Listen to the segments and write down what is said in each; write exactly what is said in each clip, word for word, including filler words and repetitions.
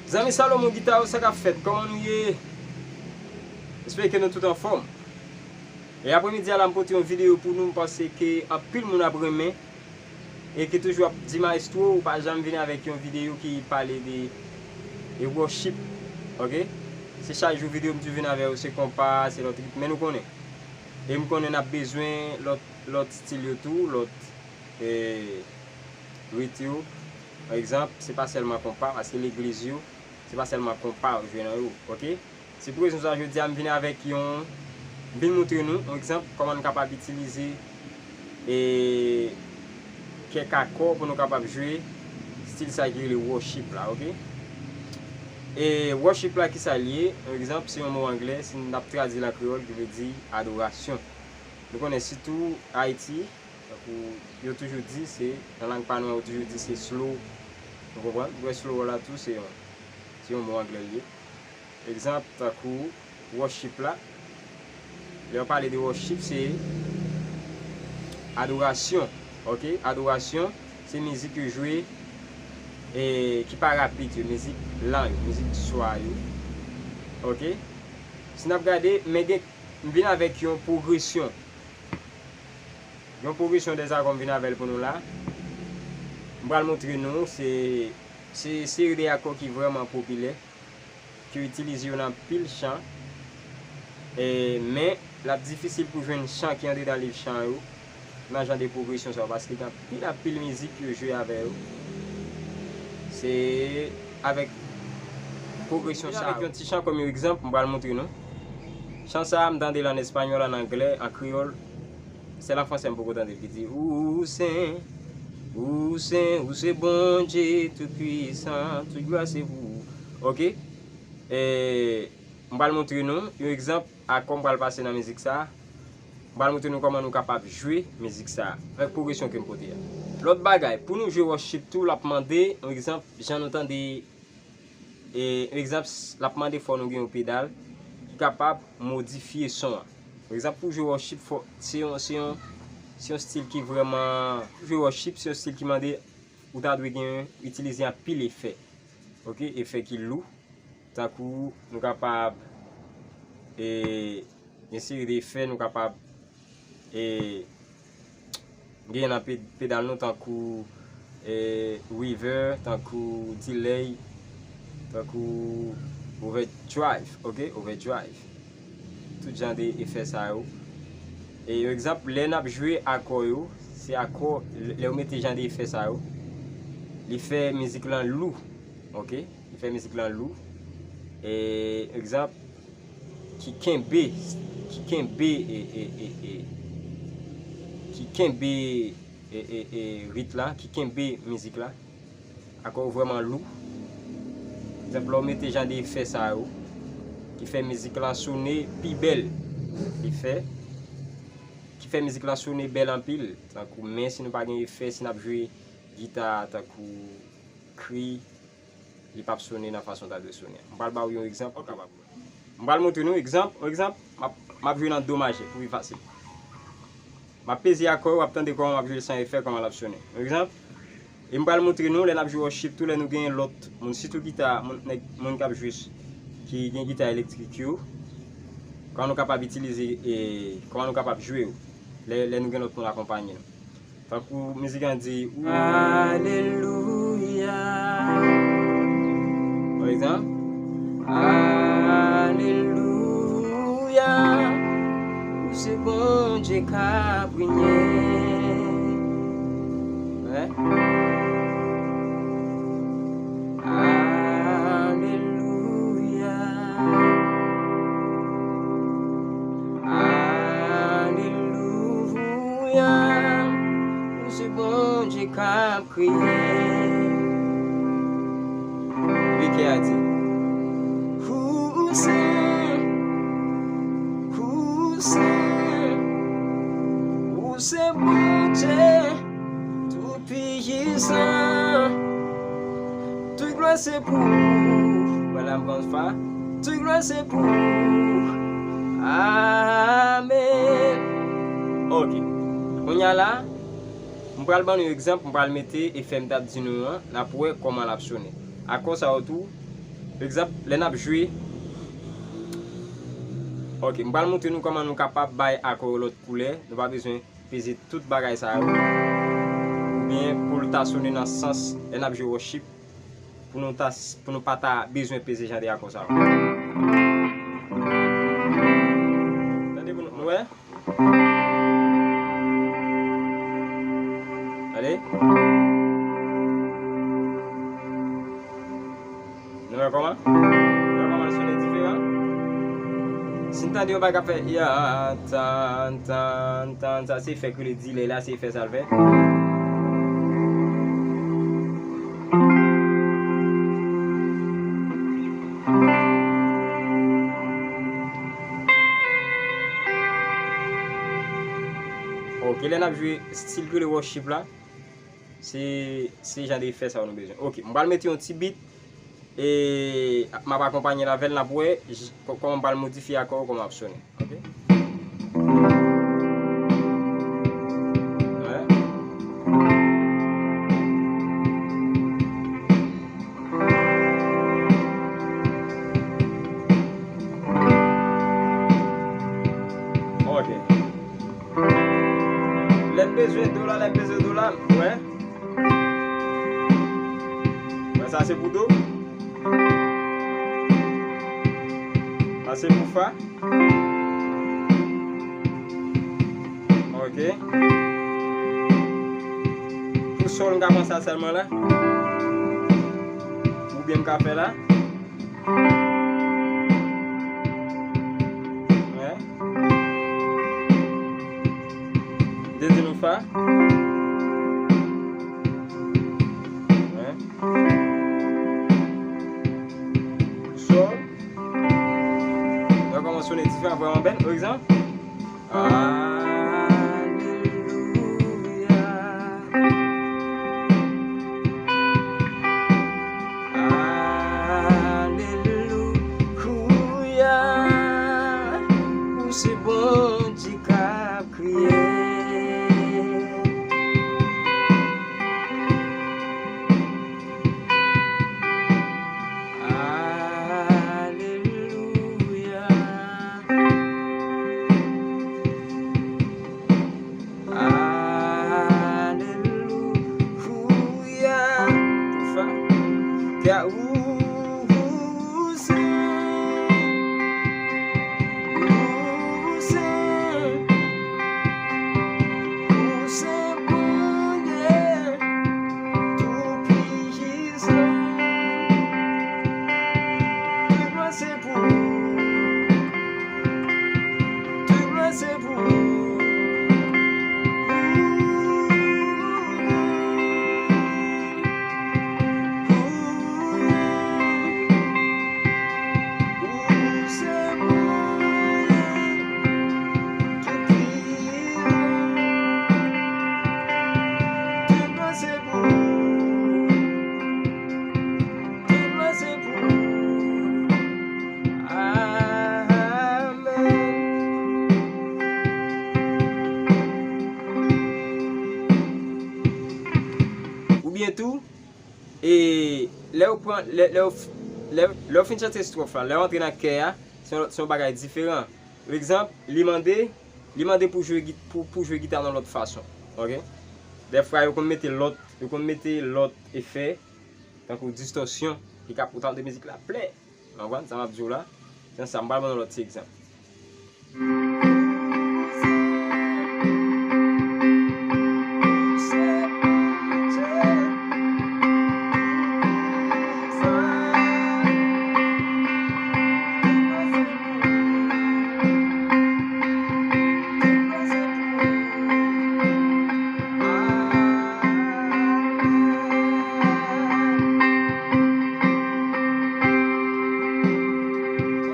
Zanmi Salomon Guitar, sa k ap fèt? Kòman nou ye? Espere ke nou tout anfòm. E apremidi a la, m pote yon videyo pou nou, m panse ke anpil moun ap renmen e ki toujou ap di, "Maestro, ou pa janm vin avèk yon videyo ki pale de, de worship." Ok? Se chak jou videyo m toujou vin avè yo, se konpa, se lòt ritm, men nou konnen. E m konnen n ap bezwen lòt, lòt stil yo tou, lòt, e, rit yo. Pa egzanp, se pa sèlman konpa, paske legliz yo, se pa sèlman konpa ou jwe nan yo, ok? Se pou rezon sa, jodi a, m vin avèk yon, m vin montre nou, yon egzanp, kòman n kapab itilize, e, kèk akò pou nou kapab jwe stil sa ki rele worship la, ok? E worship la, ki sa l ye? Yon egzanp, se yon mo anglè, si n ap tradui l an kreyòl, ki vle di adorasyon. Nou konnen sitou Ayiti, tankou yo toujou di se, nan lang pa nou an, yo toujou di se slow. Nou konprann? Vre slow la tou, se yon, se yon mo anglè l ye. Egzanp, tankou worship la. Lè yo pale de worship, se adorasyon. Ok? Adorasyon, se mizik yo jwe, e, ki pa rapid yo, mizik lan yo, mizik swa yo. Ok? Si n ap gade, men gen, m vin avèk yon pwogresyon. Yon pwogresyon dèzakò m vin avè l pou nou la. M pral montre nou, se, se seri de akò ki vrèman popilè, ki yo itilize yo nan anpil chan. E, men, l ap difisil pou jwenn chan ki andedan liv chan yo, nan jan de pwogresyon sa yo, paske gen anpil, anpil mizik yo jwe avè yo. Se avèk pwogresyon sa yo. Avèk yon ti chan kòm yon egzanp, m pral montre nou. Chan sa a, m tande l an espanyòl, an anglè, an kreyòl. Sèl an fransè m poko tande l ki di, "Ou sen, ou sen, ou se Bondye tou pwisan, tout glwa se pou ou." Ok? E, m pral montre nou yon egzanp akò m pral pase nan mizik sa a. M pral montre nou kòman nou kapab jwe mizik sa a avèk pwogresyon ke m pote a. Lòt bagay, pou nou jwe worship tou, l ap mande, yon egzanp, jan nou tande, e, yon egzanp, s-, l ap mande fò nou gen yon pedal ki kapab modifye son an. Yon egzanp, pou jwe worship, fò, se yon, se yon, se yon stil ki vrèman, pou jwe worship, se yon stil ki mande ou ta dwe gen, itilize anpil efè. Ok, efè ki lou. Tankou nou kapab, e, gen seri de efè nou kapab, e, gen nan pe-, pedal nou, tankou, e, reverb, tankou delay, tankou overdrive, ok, overdrive. Tout jan de efè sa yo. E, yon egzanp, lè n ap jwe akò yo, se akò, lè, lè w mete jan de efè sa yo, li fè mizik lan lou, ok? Li fè mizik lan lou. E, egzanp, ki kenbe, ki kenbe, e, e, e, e, ki kenbe, e, e, e, rit la, ki kenbe mizik la. Akò yo vrèman lou. Egzanp, lè w mete jan de efè sa yo, ki fè mizik lan sone pi bèl. Li fè, ki fè mizik lan sone bèl anpil. Tankou, men si nou pa gen efè, si n ap jwe gita, tankou kri, li p ap sone nan fason l ta dwe sone. M pral ba w yon egzanp, ou kapab wè. M pral montre nou egzanp, yon egzanp, m ap, m ap jwe nan do majè pou pi fasil. M ap peze akò yo, w ap tande kòman m ap jwe l san efè, kòman l ap sone. Yon egzanp, e m pral montre nou lè n ap jwe worship tou, lè nou gen lòt moun, sitou gita, moun, nèg, moun k ap jwe, ki gen gita elektrik yo, kòman nou kapab itilize, e, kòman nou kapab jwe yo, lè, lè nou gen lòt moun akonpanye nou. Tankou mizik an di, ou. Alelouya. Pa egzanp. Alelouya. Ou se Bondye k ap renye. Wè. Alelouya. Alelouya. Ou se Bondye k ap kriye. Epi kè a di, ou sen, ou sen, ou se Bondye tou pwisan. Tout glwa se pou ou. Vwala, ankò yon fwa. Tout glwa se pou ou. Amèn. Ok. Kounye a la, m pral ban nou egzanp, m pral mete efè m t ap di nou an, n ap wè kòman l ap sone. Akò sa yo tou, Egzanp, lè n ap jwe. Ok, m pral montre nou kòman nou kapab bay akò yo lòt koulè. Nou pa bezwen peze tout bagay sa yo. Oubyen pou l ta sone nan sans, lè n ap jwe worship, pou nou ta, pou nou pa ta bezwen peze jan de akò sa yo. Tande pou nou, nou wè? Gade. Nou wè kòman? Nou wè kòman l sonnen diferan? Si n tande yon bagay k ap fè ya, tan, tan, tan, sa se efè k rele delay la, se efè sa l fè. Ok, lè n ap jwe stil k rele worship la, se, se jan de efè sa yo nou bezwen. Ok, m pral mete yon ti beat, e m ap akonpanye l avè l, n ap wè j-, kò-, kòman m pral modifye akò yo, kòman l ap sonnen. Ok? Wè. Ok. Lè m bezwen do la, lè m bezwen do la, wè. Wè, sa se pou do. Sa se pou fa. Ok. Pou sòl, m ka pran sa sèlman la. Oubyen m ka fè la. Wè. Dezi nou fa. Wè. Sòl. Wè kòman sonnen diferan, vrèman bèl. Egzanp. Alelouya. Alelouya. Ou se Bondye k ap kriye. Alelouya. Alelouya. Pou fa. Kè ou, ou se, ou se, ou se Bondye toupisan. Tout glwa se pou ou. Tout glwa se pou ou. Ou se Bondye toupisan. Tout glwa se pou ou. Tout glwa se pou ou. Amèn. Oubyen tou, e, lè w pran, lè, lè w f-, lè, lè w fin chante estròf la, lè w antre nan kè a, se yon, se yon bagay diferan. Pa egzanp, li mande, li mande pou jwe gi-, pou, pou jwe gita nan lòt fason. Ok? Dèfwa, yo konn mete lòt, yo konn mete lòt efè, tankou distòsyon, ki ka pou tande mizik la plè. Ou konprann sa m ap di w la? Se sa, m pral ban nou lòt ti egzanp.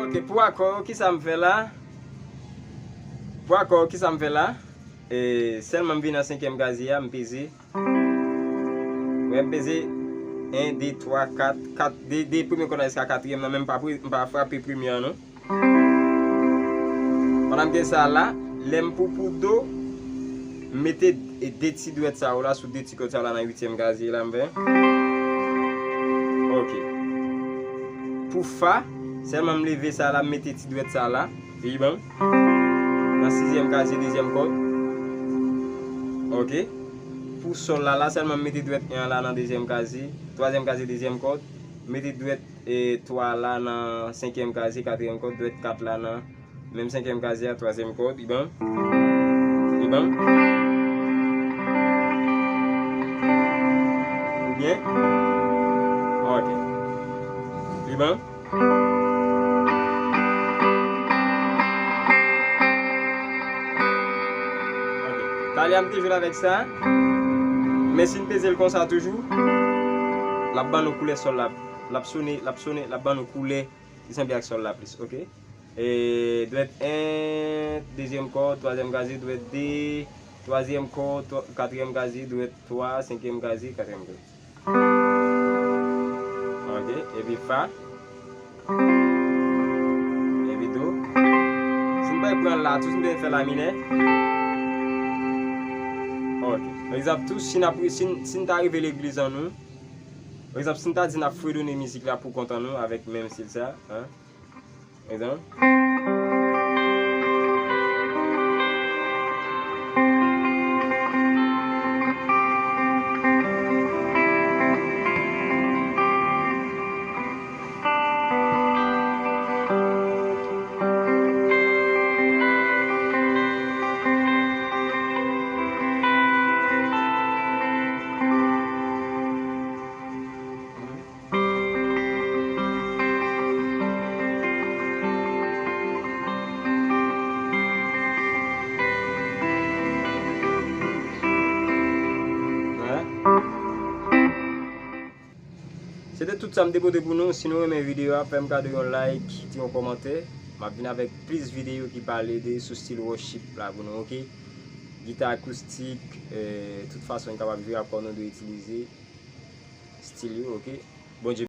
Ok, pou akò, kisa m fè la? Pou akò, kisa m fè la? E, sèlman m vin nan senkyèm kazye a, m peze. Wè, m peze en, de, twa, kat, kat, de, de premye kòd la jiska katriyèm nan, men m pa pre-, m pa frape premye an, non. Pandan m gen sa la, lè m pou, pou do, m mete e de ti dwèt sa yo la sou de ti kòd sa yo la nan uityèm kazye la, m fè. Ok. Pou fa, sèlman m leve sa la, m mete ti dwèt sa la. Wi, bon. Nan sizyèm kazi, dezyèm kòd. Ok. Pou sòl la, la sèlman m mete dwèt en an la nan dezyèm kazi, twazyèm kazi, dezyèm kòd. Mete dwèt, e, twa la nan senkyèm kazi, katriyèm kòd, dwèt kat la nan menm senkyèm kazi a, twazyèm kòd, li bon? Li bon? Ou byen? Ok. Li bon? Ok. Talè a m te jwe l avèk sa. Men si n peze l konsa toujou, l ap ban nou koulè sòl la. L ap sone, l ap sone, l ap ban nou koulè ki sanble ak sòl la plis, ok? E, dwèt en, dezyèm kòd, twazyèm kazi, dwèt de, twazyèm kòd, twa-, katriyèm kazi, dwèt twa, senkyèm kazi, katriyèm kazi. Ok, epi fa. Epi do. Si n pa pran la, tou si n te fè la minè. Ok. Pa egzanp, tou, si n ap, si n, si n ta rive legliz an nou, pa egzanp, si n ta di n ap fredone mizik la pou kont an nou avèk menm stil sa, hein? Egzanp. Se te tout sa m te pote pou nou. Si nou renmen videyo a, fè m kado yon like, kite yon kòmantè. M ap vin avèk plis videyo ki pale de sou stil worship la pou nou, ok? Gita akoustik, eh, tout fason n kapab jwe akò nou dwe itilize stil yo, ok? Bondye